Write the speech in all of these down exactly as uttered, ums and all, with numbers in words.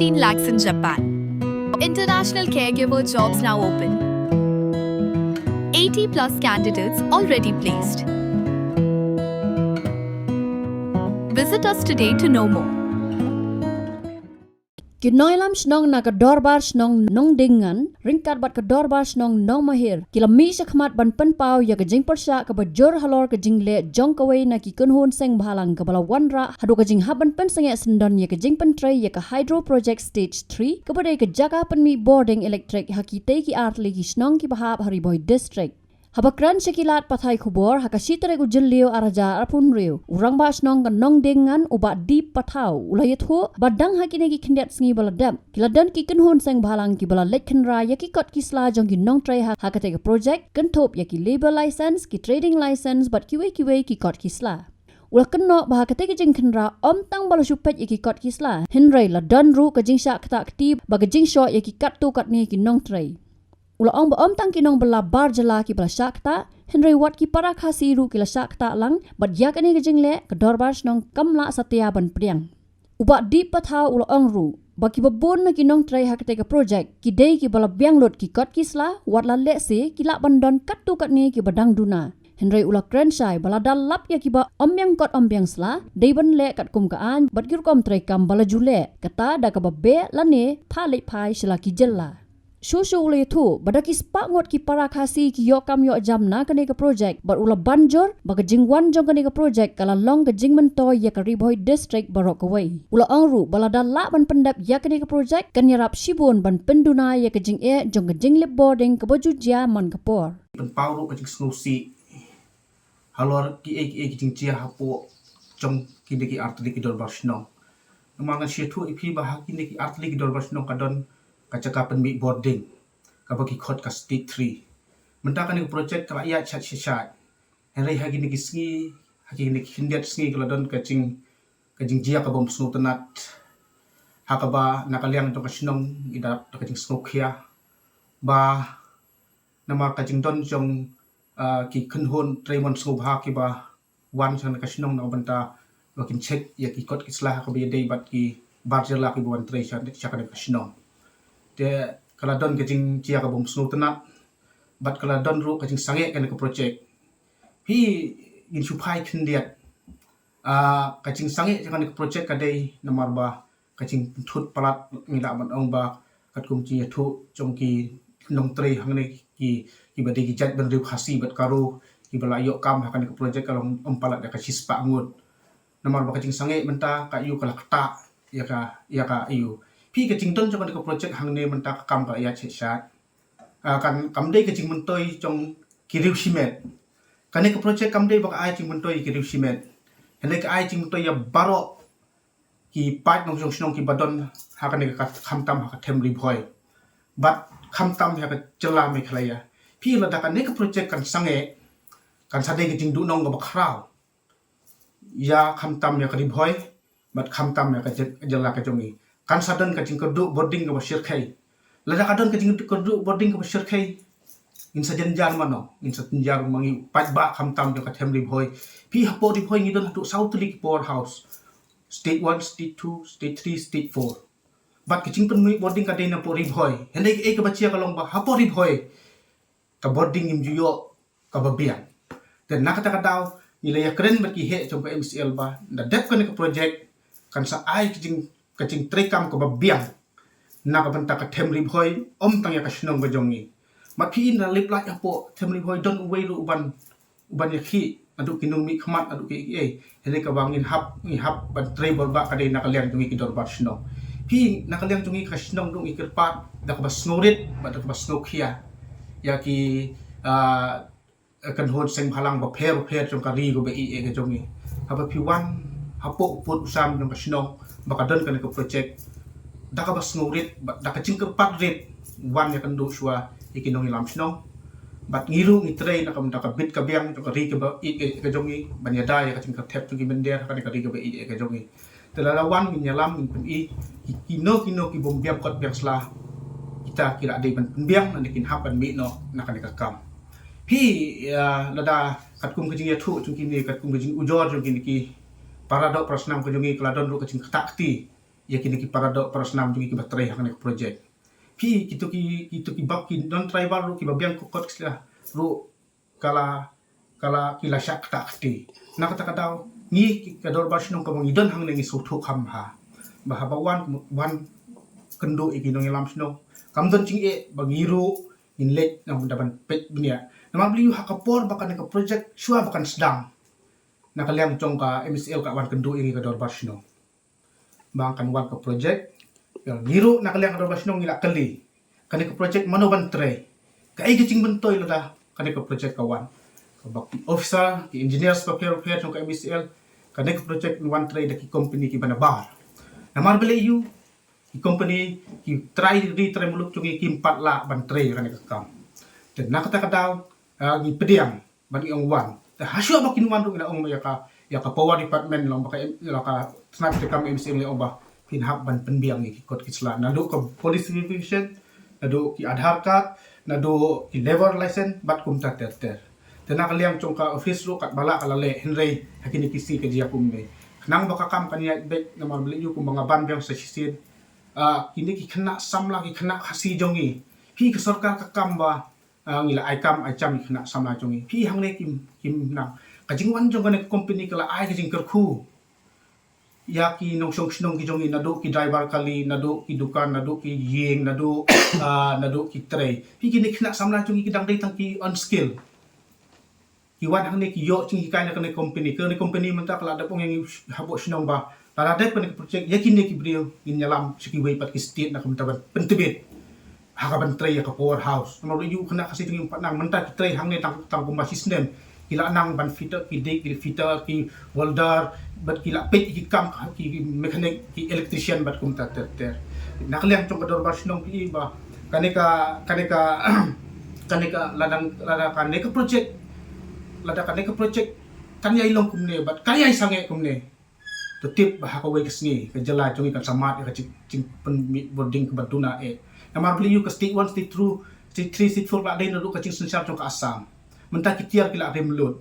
fifteen lakhs in Japan. International caregiver jobs now open. eighty plus candidates already placed. Visit us today to know more. Ki nongïalam shnong na ka Dorbar Shnong Nongdingngan ryngkat bad ka Dorbar Shnong Nongmahir ki la mih shakhmat ban pynpaw ïa ka jingpyrshah kaba jur halor ka jingleh jong kawei na ki kynhun seng bhalang kaba la wanrah haduh ka jinghap ban pynsangeh syndon ïa ka jingpyntrei ïa ka Hydro Project Stage three kaba dei ka jaka pynmih bording elektrik ha kitei ki artylli ki shnong kiba hap ha Ri Bhoi District. Haba kren sha ki lad pathai khubor ha ka shi tarik u Jylliew arhajar arphew hynriew, u Rangbah Shnong ka Nongdingngan u Bah D. Pathaw u la ïathuh ba dang ha kine ki khyndiat sngi ba la dep ki la don ki kynhun seng bhalang kiba la leit khynra ïa ki kot ki sla jong ki nongtrei ha, ha katei ka project, kynthup ïa ki labour license, ki trading license bad kiwei kiwei ki kot ki sla. U la kynnoh ba ha katei ka jingkhynra ym tang ba la shu peit ïa ki kot ki sla, hynrei la don ruh ka jingshah ktah kti bad ka jingshoh ïa ki katto katne ki nongtrei. U la ong ba ym tang ki nongbylla bar jylla kiba la shah ktah, hynrei wat ki para Khasi ruh ki la shah ktah lang bad ïa kane ka jingleh ka Dorbar Shnong kam lah satia ban pdiang. U Bah D. Pathaw u la ong ruh ba kiba bun na ki nongtrei ha katei ka project ki dei kiba la biang lut ki kot ki sla, wat la lehse ki lah ban don katto katne kiba dang duna. Hynrei u la kren shai ba lada lap ïa kiba ym biang kot ym biang sla, dei ban leh katkum ka aiñ bad ki rukom treikam ba la ju leh, kata da kaba beh lane phah leit phai sha la ki jylla. Shuh shuh u la ïathuh ba da ki spah ngut ki para Khasi ki ïoh kam ïoh jam na kane ka project bad u la ban jur ba ka jingwan jong kane ka project ka la long ka jingmyntoi ïa ka Ri Bhoi District baroh kawei. U la ong ruh ba lada lah ban pyndep ïa kane ka project kan ïarap shibun ban pynduna ïa ka jingeh jong ka jinglip bording kaba ju jia man ka por. Pynpaw ruh ka jingsngewsih halor kiei kiei ki jingjia hapoh jong kine ki artylli ki dorbar shnong. Namar ngan sa ïathuh ïa phi ba ha kine ki artylli ki dorbar shnong ka don ka jaka pynmih bording kaba ki khot ka stage three. Mynta kane ka project ka la ïaid shait shait shait. Hynrei ha kine ki sngi, ha kine ki khyndiat sngi ka la don ka jing, ka jingjia kaba ym sngewtynnat. Ha kaba na ka liang jong ka shnong i dap da ka jingsngewkhia ba namar ka jingdon jong, ah, ki kynhun trei mon sngewbha kiba wan sha ka shnong na ka bynta ba kin check ïa ki kot ki sla ha kaba ïadei bad ki bar jylla kiba wan trei sha, sha kane ka shnong. Te ka la don ka jingjia kaba ym sngewtynnat bad ka la don ruh ka jingsangeh kane ka project. Phi ngin shu phai khyndiat. Ah, ka jingsangeh jong kane ka project ka dei namar ba ka jingpynthut palat ngi lah ban ong ba katkum jingïathuh jong ki nongtrei hangne ki, kiba dei ki jaitbynriew Khasi bad Garo kiba la ïoh kam ha kane ka project ka long ym palat da ka shispah ngut. Namar ba ka jingsangeh mynta ka ïoh ka la ktah ïa ka, ïa ka ïoh. Phi ka jingdon jong kane ka project hangne mynta ka kam ka la ïaid shait shait. Ah, kan kam dei ka jingmyntoi jong ki riew shimet. Kane ka project kam dei ba ka ai jingmyntoi ki riew shimet. Hynrei ka ai jingmyntoi ïa baroh ki paid nongshong shnong kiba don ha kane ka, khamtam ha ka them Ri Bhoi bad khamtam ha ka jylla Meghalaya. Phi lada kane ka project kan sangeh kan sa dei ka jingduhnong kaba khraw ïa khamtam ïa ka Ri Bhoi bad khamtam ïa ka jy-, jylla ka jong ngi. Kan sa don ka jingkyrduh bording kaba shyrkhei. Lada ka don ka jingkyrduh bording kaba shyrkhei, ngin sa jynjar mano, ngin sa jynjar ma ngi paidbah khamtam jong ka them Ri Bhoi. Phi hapoh Ri Bhoi ngi don haduh saw tylli ki powerhouse. Stage one, stage two, stage three, stage four. Bad ka jingpynmih bording ka dei na poh Ri Bhoi. Hynrei kaei kaba jia ka long ba hapoh Ri Bhoi ka bording ngim ju ïoh kaba biang. Te na kata ka daw ngi la ïakren bad ki heh jong ka M C L ba da dep kane ka project kan sa ai ka jing, ka jingtreikam kaba biang na ka bynta ka them Ri Bhoi, ym tang ïa ka shnong ka jong ngi. Ma phi in la lip lait hapoh them Ri Bhoi don uwei ruh uban, uban ïakhih naduh ki nongmihkhmat naduh kiei kiei. Hynrei kaba ngin hap, ngi hap ban trei bor ba ka dei na ka liang jong ngi ki dorbar shnong. Phi na ka liang jong ngi ka shnong ruh ngi kyrpad da kaba sngewrit bad da kaba sngewkhia ïa ki, ah, kynhun seng bhalang bapher bapher jong ka ri kaba ïeit ka jong ngi. Haba phi wan hapoh u pud u sam jong ka shnong ba ka don kane ka project, da kaba sngewrit bad da ka jingkyrpad rit wan ïakynduh shuwa ïa ki nongïalam shnong. Bad ngi ruh ngi trei na ka, na ka bit ka biang jong ka ri kaba ïeit ka jong ngi ban ïada ïa ka jingkyrtep jong ki mynder ha kane ka ri kaba ïeit ka jong ngi. Te lada wan ngin ïalam ngin pyni ki, kino kino ki bym biang kot biang sla, kita ki la dei ban pynbiang, nangta kin hap ban mih noh na kane ka kam. Phi, ah, lada katkum ka jingïathuh jong kine, katkum ka jingujor jong kine ki para doh para snam ka jong ngi ka la don ruh ka jingktah kti ïa kine ki paradoh parasnam jong ngi kiba trei ha kane ka project. Phi kito ki, kito ki bak ki non tribal ruh kiba biang ki kot ki sla ruh ka la, ka la ki la shah kata kti. Na kata ka daw ngi ki ka dorbar shnong kaba ngi don hangne ngi sngewthuh kham bha ba haba wan, wan kynduh ïa ki nongïalam shnong kam don jingeh ba ngi ruh ngin leit na bynta ban peit bniah. Namar balei ïa ha ka por ba kane ka project shuwa ba kan sdang, na ka liang jong ka M S L ka wan kynduh ïa ngi ka dorbar shnong ba kan wan ka project. Ïa ngi ruh na ka liang ka dorbar shnong ngi la kylli, kane ka project mano ban trei? Kaei ka jingmyntoi lada kane ka project ka wan? Kaba ki officer, ki engineers bapher bapher jong ka M S L, kane ka project yn wan trei da ki company kiba nabar. Namar balei ïa ki company ki trai ri trai muluk jong ngi kim pat lah ban trei kane ka kam. Te na kata ka daw, ah, ngi pdiang ban ïa ong wan. Te hashuwa ba kin wan ruh ngi la ong ïa ka, ïa ka power department, long ba ka, ïa ka tnat treikam M S L, ong ba phin hap ban pynbiang ïa ki kot ki sla, naduh ka police verification, naduh ki Aadhaar card, naduh ki labour license bad kumta ter ter. Te na ka liang jong ka office ruh katba lah ka la leh, hynrei ha kine ki sngi ka jia kumne. Khnang ba ka kam kan ïaid beit, namar balei ïa kumba nga ban biang sa shisien, ah, kine ki khynnah samla, ki khynnah Khasi jong ngi, phi ka sorkar ka kam ba, ah, ngi la ai kam ai jam ïa ki khynnah samla jong ngi, phi hangne kim, kim nang. Ka jingwan jong kane ka company ka la ai ka jingkyrkhu ïa ki nongshong shnong ki jong ngi, naduh ki driver kali, naduh ki dukan, naduh ki ïing, naduh, ah, naduh ki trei. Phi kine ki khynnah samla jong ngi ki dang dei tang ki unskilled. Ki wan hangne ki ïoh jinghikai na kane ka company. Kane ka company mynta ka la dep ong ïa ngi hapoh shnong ba lada dep kane ka project, ïa kine ki briew ngin ïalam sha kiwei pat ki state na ka bynta ban pyntbit ha ka ban trei ïa ka power house. Namar ïa u khynnah Khasi jong ngi um pat nang, mynta ki trei hangne tang, tang kumba shi snem. Ki la nang ban fitter, ki dik, ki fitter, ki welder, bad ki la peit ki kam ki mechanic, ki electrician bad kumta ter ter. Na ka liang jong ka dorbar shnong phi ba kane ka, kane ka, kane ka, lada, lada kane ka project, lada kane ka project kan ïai long kumne bad kan ïai sangeh kumne, to tip ba ha kawei ka sngi ka jylla jong ngi kan sa mad ïa ka jing, jingpynmih bording kaba duna eh. Namar balei ïa ka state one, state two, state three, state four ka la dei naduh ka jingsynshar jong ka Assam. Mynta ki tiar ki la rim lut.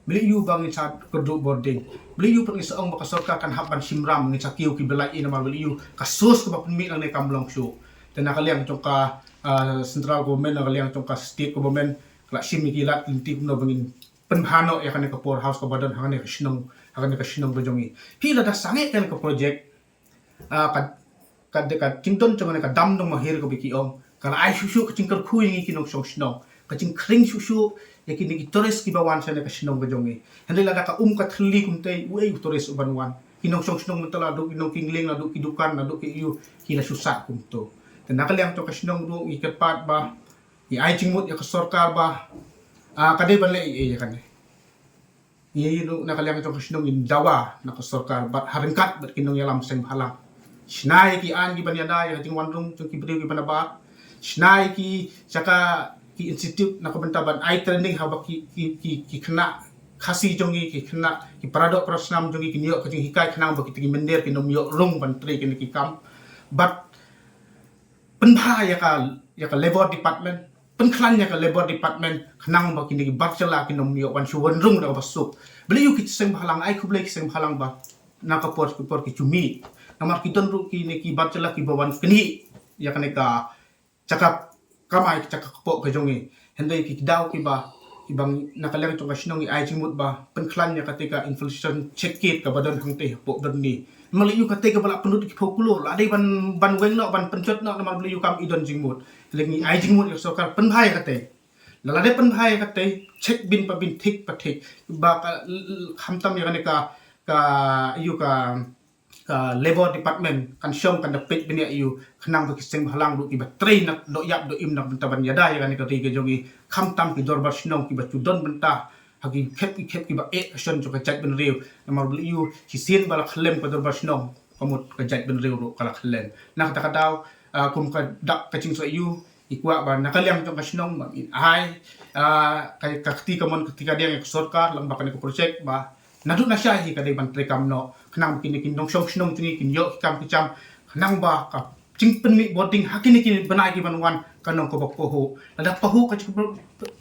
Balei ïa ba ngin sa kyrduh bording? Balei ïa pat ngin sa ong ba ka sorkar kan hap ban shim ram, ngin sa kiew ki blai, namar balei ïa ka source kaba pynmih nangne kam long shuh. Te na ka liang jong ka, ah, central government, na ka liang jong ka state government, ka la shim ïa ki lad ki lynti kumno ba ngin pynbha noh ïa kane ka power house kaba don ha kane ka shnong, ha kane ka shnong ka jong ngi. Phi lada sangeh kane ka project, ah, ka, ka, ka jingdon jong kane ka dam Nongmahir kaba ki ong ka la ai shuh shuh ka jingkyrkhu ïa ngi ki nongshong shnong, ka jingkhring shuh shuh ïa kine ki tourist kiba wan sha kane ka shnong ka jong ngi. Hynrei lada ka um ka thylli kumtei, uei u tourist uban wan? Ki nongshong shnong mynta la duh ki nongkyngling, la duh ki dukan, la duh ki ïu, ki la shu sah kumto. Te na ka liang jong ka shnong ruh ngi kyrpad ba ngi ai jingmut ïa ka sorkar ba, ah, ka dei ban leh ei ei ïa kane. Ngi ruh na ka liang jong ka shnong ngin dawa na ka sorkar bad ha ryngkat bad ki nongïalam seng bhalang. Shna ïa ki aiñ kiban ïada ïa ka jingwan rung jong ki briew kiba nabar. Shna ïa ki jaka, ki institute na ka bynta ban ai training haba ki, ki, ki, ki khynnah Khasi jong ngi, ki khynnah, ki paradoh parasnam jong ngi kin ïoh ka jinghikai khnang ba kita ki mynder kin ym ïoh rung ban trei kine ki kam. Bad pynbha ïa ka, ïa ka labour department, pynkhlaiñ ïa ka labour department khnang ba kine ki bar jylla kin ym ïoh wan shu wan rung da kaba suk. Balei ïa ki seng bhalang, ai khublei ki seng bhalang ba na ka por ki por ki ju mih. Namar ki don ruh kine ki bar jylla kiba wan knieh ïa kane ka jaka kamai, ka jaka kpoh ka jong ngi. Hynrei ki daw kiba, kiba na ka liang jong ka shnong ngi ai jingmut ba pynkhlaiñ ïa kata ka infiltration check gate kaba don hangtei hapoh Byrni. Namar lei ïa kata kaba la pynlut ki phew klur, la dei ban, ban weng noh, ban pynjot noh, namar balei ïa kam i don jingmut. Hynrei ngi ai jingmut ïa ka sorkar pynbha ïa kata. Lada pynbha ïa kata, check bin pa bin, thik pa thik. Ba ka, l-, l-, khamtam ïa kane ka, ka, ïa ka, ka labour department kan shong kan da peit bniah ïa u khnang ba ki seng bhalang ruh kiba trei na doh ïap doh im na ka bynta ban ïada ïa kane ka ri ka jong ngi, khamtam ki dorbar shnong kiba ju don bynta ha ki khep ki khep kiba eh ka shon jong ka jaitbynriew. Namar balei ïa u shisien ba la khyllem ka dorbar shnong, ka mut ka jaitbynriew ruh ka la khyllem. Na kata ka daw, ah, kum ka dak ka jingsoh ïa u, i kwah ba na ka liang jong ka shnong ba in ai, ah, ka, ka kti kamon ka kti kadiang ïa ka sorkar lyngba kane ka project ba naduh na shai hi ka dei ban treikam noh khnang ba kine ki nongshong shnong jong ngi kin ïoh ki kam ki jam, khnang ba ka jingpynmih bording ha kine ki bnai ki ban wan kan long kaba pahuh. Lada pahuh ka jaka,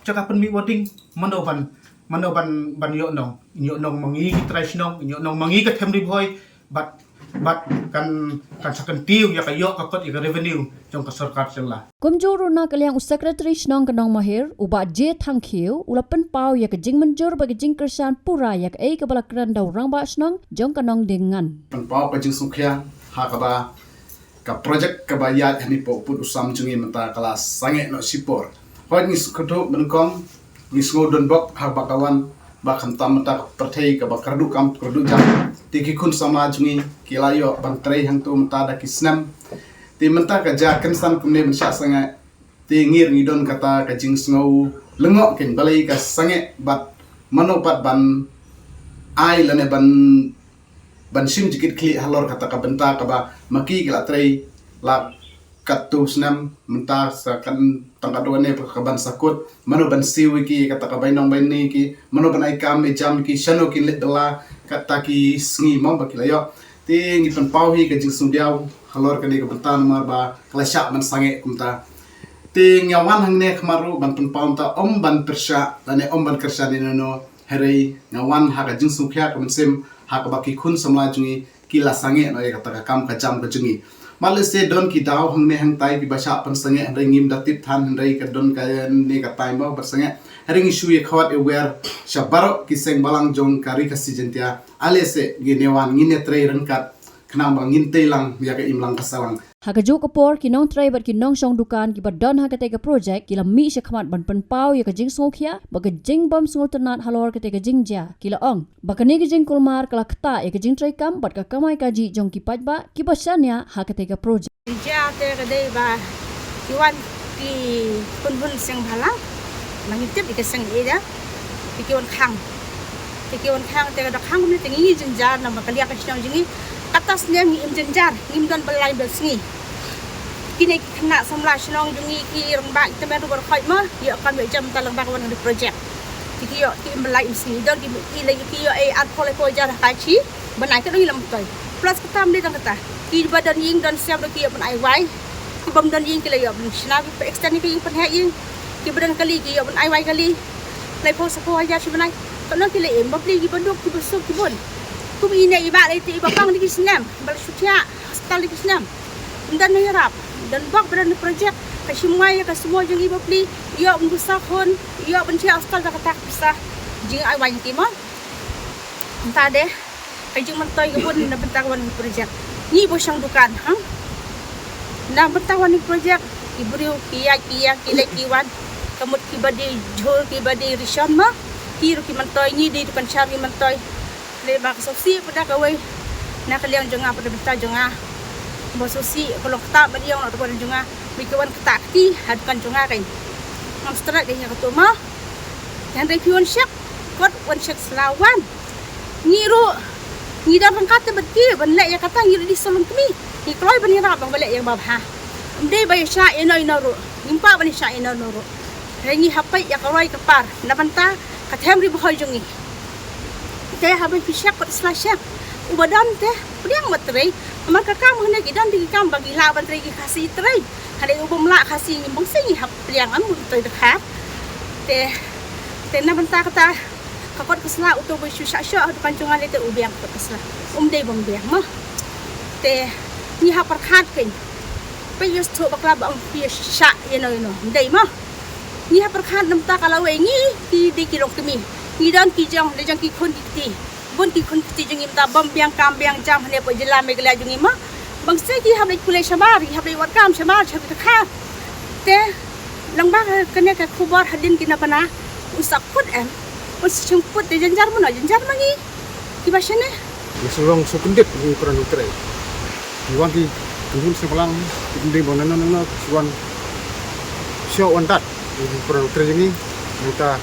jaka pynmih bording, mano ban, mano ban, ban ïoh nong? Ïoh nong ma ngi ki trai shnong, ïoh nong ma ngi ka them Ri Bhoi, bad Bad kan kan sa kyntiew ïa ka ïoh ka kot ïa ka revenue jong ka sorkar jylla. Kumjuh ruh na ka liang u Secretary Shnong ka Nongmahir, u Bah J Thangkhiew, u la pynpaw ïa ka jingmynjur bad ka jingkyrshan pura ïa kaei kaba la kren da u Rangbah Shnong jong ka Nongdingngan. Pynpaw ka jingsngewkhia ha kaba ka project kaba ïaid hangne hapoh pud u sam jong ngi mynta ka la sangeh noh shipor. Hooid, ngi sngewthuh ba nyngkong, ngi sngew donbok ha ba ka wan, ba khamtam mynta ka pyrthei kaba kyrduh kam kyrduh jam. Te ki khun samla jong ngi ki la ïoh ban trei hangto mynta da ki snem. Te mynta ka jia kynsan kumne ban shah sangeh. Te ngi ruh ngi don kata ka jingsngew lyngngoh kein balei ka sangeh bad mano pat ban ai lane ban ban shim jingkitkhlieh halor kata ka bynta kaba ma ki ki la trei la katto snem mynta sa kan tang katto ne ka ban sa kut, mano ban siew ïa ki kata ka bainong bainni ki, mano ban ai kam ai jam ïa ki, shano kin leit bylla kata ki sngi mo ba ki la ïoh. Te ngi pynpaw hi ka jingsngewdiaw halor kane ka bynta namar ba ka la shah ban sangeh kumta. Te nga wan hangne khmat ruh ban pynpaw mynta ym ban pyrshah lane ym ban kyrshan ïano ïano. Hynrei nga wan ha ka jingsngewkhia ka mynsiem ha kaba ki khun samla jong ngi ki la sangeh noh ïa kata ka kam ka jam ka jong ngi. Mar lehse don ki daw hangne hangtai kiba shah pynsangeh hynrei ngim da tip than hynrei ka don kane ka taim ba ban sangeh. Hynrei ngi shu ïa khot ïa wer sha baroh ki seng balang jong ka Ri Khasi Jaiñtia. Alehse ngi ne wan ngi ne trei ryngkat khnang ba ngin tei lang ïa ka imlang ka sahlang. Ha kajuh ka por ki nongtrei bad ki nongshong dukan kiba don ha katei ka project ki la mih shakhmat ban pynpaw ïa ka jingsngewkhia bad ka jingbym sngewtynnat halor katei ka jingjia. Ki la ong ba kane ka jingkulmar ka la ktah ïa ka jingtreikam bad ka kamai kajih jong ki paidbah kiba shaniah ha katei ka project. Jia te ka dei ba ki wan ki khun hun seng bhalang. Ma ngi tip ïa ka seng ïa da. Te ki wan khang. Te ki wan khang te ka da khang kumne te ngi jynjar namar ka liang ka shnong jong ngi. Kata snem ngi im jynjar, ngim don bylla bylla sngi. Kine ki khynnah samla shnong jong ngi ki rangbah ki tymmen ruh ba khot ma ïoh kam ïoh jam ta lang ba ka wan ka project. Te ki ïoh ki im bylla im sngi don ki ki la ki ïoh ei arphew laiphew hajar ha ka shi. Ban ai ka dong ïa lam toi. Plus kata ym dei tang kata. Kiba don ïing don sem ruh ki ïoh ban ai wai. Kiba ym don ïing ki la ïoh ban shna, ki extend ïa ka ïing pynheh ïing. Kiba don kali ki ïoh ban ai wai kali. Laiphew saphew hajar shi bnai. Kano ki la im bapli kiba duk kiba suk ki bun. Kum ine i bah lei te iba pang da ki snem ba la shu thiah hospital da ki snem. Ym don ïarap, ym don bok ba don project. Ka shim wai ïa ka sumo jong i bapli. Ïoh ban busa khun, ïoh ban thiah hospital da kata ka pisa. Jing ai wai ki mo. Mynta de ka jingmyntoi ka bun na bynta ka wan ka project. Ngi ba shong dukan ha na bynta ka wan ka project, ki briew ki ïaid ki ïeng ki leit ki wan. Ka mut kiba dei jhur kiba dei rishon ma ki ruh ki myntoi, ngi dei dukan shar ngi myntoi. Lei ba ka sngewsih pat da kawei na ka liang jong nga pat da bynta jong nga. Ba sngewsih ka long ktah ba dei ong na ka dukan jong nga. Ba ki wan ktah kti ha dukan jong nga kein. Ngam stret kein ïa kato ma. Hynrei phi wan shek kot wan shek sla wan. Ngi ruh ngi dang ryngkat te bad ki ban leh ïa kata ngi ruh dei sawlong kmie. Ngi kloi ban ïarap ba leh ïa ba bha. Ym dei ba ïa shah ïa no ïa no ruh. Ngim kwah ban ïa shah ïa no ïa no ruh. Hynrei ngi hap peit ïa ka roi ka par na bynta ka them ri Bhoi jong ngi. Te haba phi shek bad sla shek uba don te pdiang bad trei. Namar ka kam hangne ki don te ki kam ba ki lah ban trei ki Khasi trei. Hynrei u bym lah Khasi ngi bym sngewsih hap pdiang am u trei dkhar. Te te na bynta kata ka kot ka sla uto ba shu shah shoh ha dukan jong nga lei te u biang ka kot ka sla. Um dei bym biang mo. Te ngi hap pyrkhat kein. Peit ïa u sngewthuh bakla ba ong phi shah ïa no ïa no. Ym dei mo. Ngi hap pyrkhat na bynta ka lawei ngi ki dei ki longkmie. Ngi don ki jong, dei jong ki khun ki kti. Bun ki khun kti jong ngi mynta bym biang kam biang jam hangne hapoh jylla Meghalaya jong ngi mo. Bang seh ki hap leit pule shabar, ki hap leit wad kam shabar, shabar dkhar. Te lang ba kane ka khubor hadien ki na bana u sa kut em. U sa shim kut te jynjar mano, jynjar ma ngi. Kiba shane. Ngi sa long sngewkyndit ngi para nongtrei. Ngi wan ki khun sngewbha lang, ki dei bang nano nano, ki wan shoh wan dat. Ngi para nongtrei ngi, ngi ta,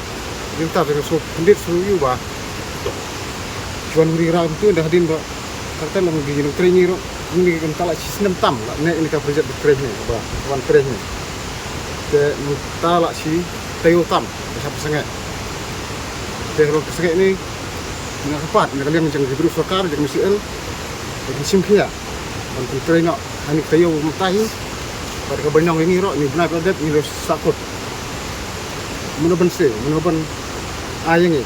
ngi ta sngewkyndit sngewbha. Ki wan uri ra tu dah hadien ba kata long ki nongtrei ngi ruh, ngi kan ta la shi snem tam la ne ini ka project trei ngi ba wan trei ngi. Te ngi ta la shi taïew tam ba shah pynsangeh. Te long pynsangeh ni nga kyrpad na ka liang jong ki briew sorkar jong ka M C L ba kin shim khia ban pyntrei noh ha kane ka taïew mynta hi. Bad ka bainong ïa ngi ruh ni bnai ba dep ngi la sahkut. Mano ban siew, mano ban ai ïa ngi.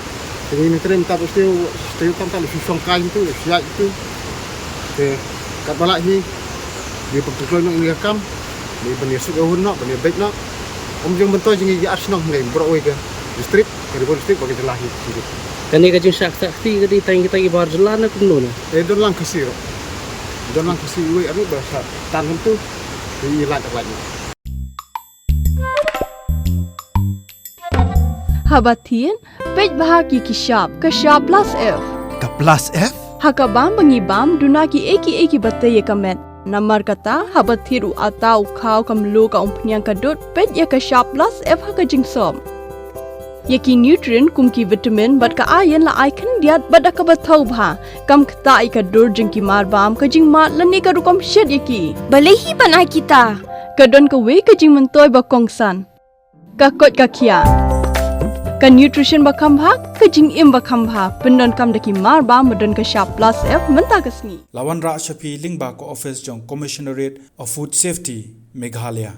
Te ngi ngi trei mynta ba siew, siew tam tam shu shong kai tu, shu ïaid tu. Katba lah hi, ngi pynkloi noh ïa ka kam, ngi ban ïa suk ïa hun noh, ban ïa beit noh. Ym jong myntoi jong ngi ki ar shnong, ngi baroh wei ka district, ka Ri Bhoi district bad ka jylla hi. Kane ka jingshah kti ka dei tang kita ki bar jylla ne kumno ne? Eh, don lang Khasi ruh. Don lang Khasi wei ar ngut ba shah tan kumtu. Ngi lait lait noh. Haba thied, peit bha ki ki shap, ka shap plus F. Ka plus F? Ha ka bam ba ngi bam, duna ki ei ki ei kiba tei ïa ka met. Namar kata, haba thied u atta, u khaw, ka mluh, ka umphniang, ka dud, peit ïa ka shap plus F ha ka jingsop. Ïa ki nutrient kum ki vitamin bad ka iron la ai khyndiat bad da kaba thaw bha. Kam ktah ïa ka dur jong ki mar bam, ka jingmad lane ka rukom shet ïa ki. Balei hi ban ai kita? Ka don kawei ka jingmyntoi ba kongsan. Ka koit ka khiah. Ka nutrition ba kham bha, ka jingim ba kham bha. Pyndonkam da ki mar bam ba don ka shap plus F mynta ka sngi. La wanrah sha phi lyngba ka office jong Commissionerate of Food Safety, Meghalaya.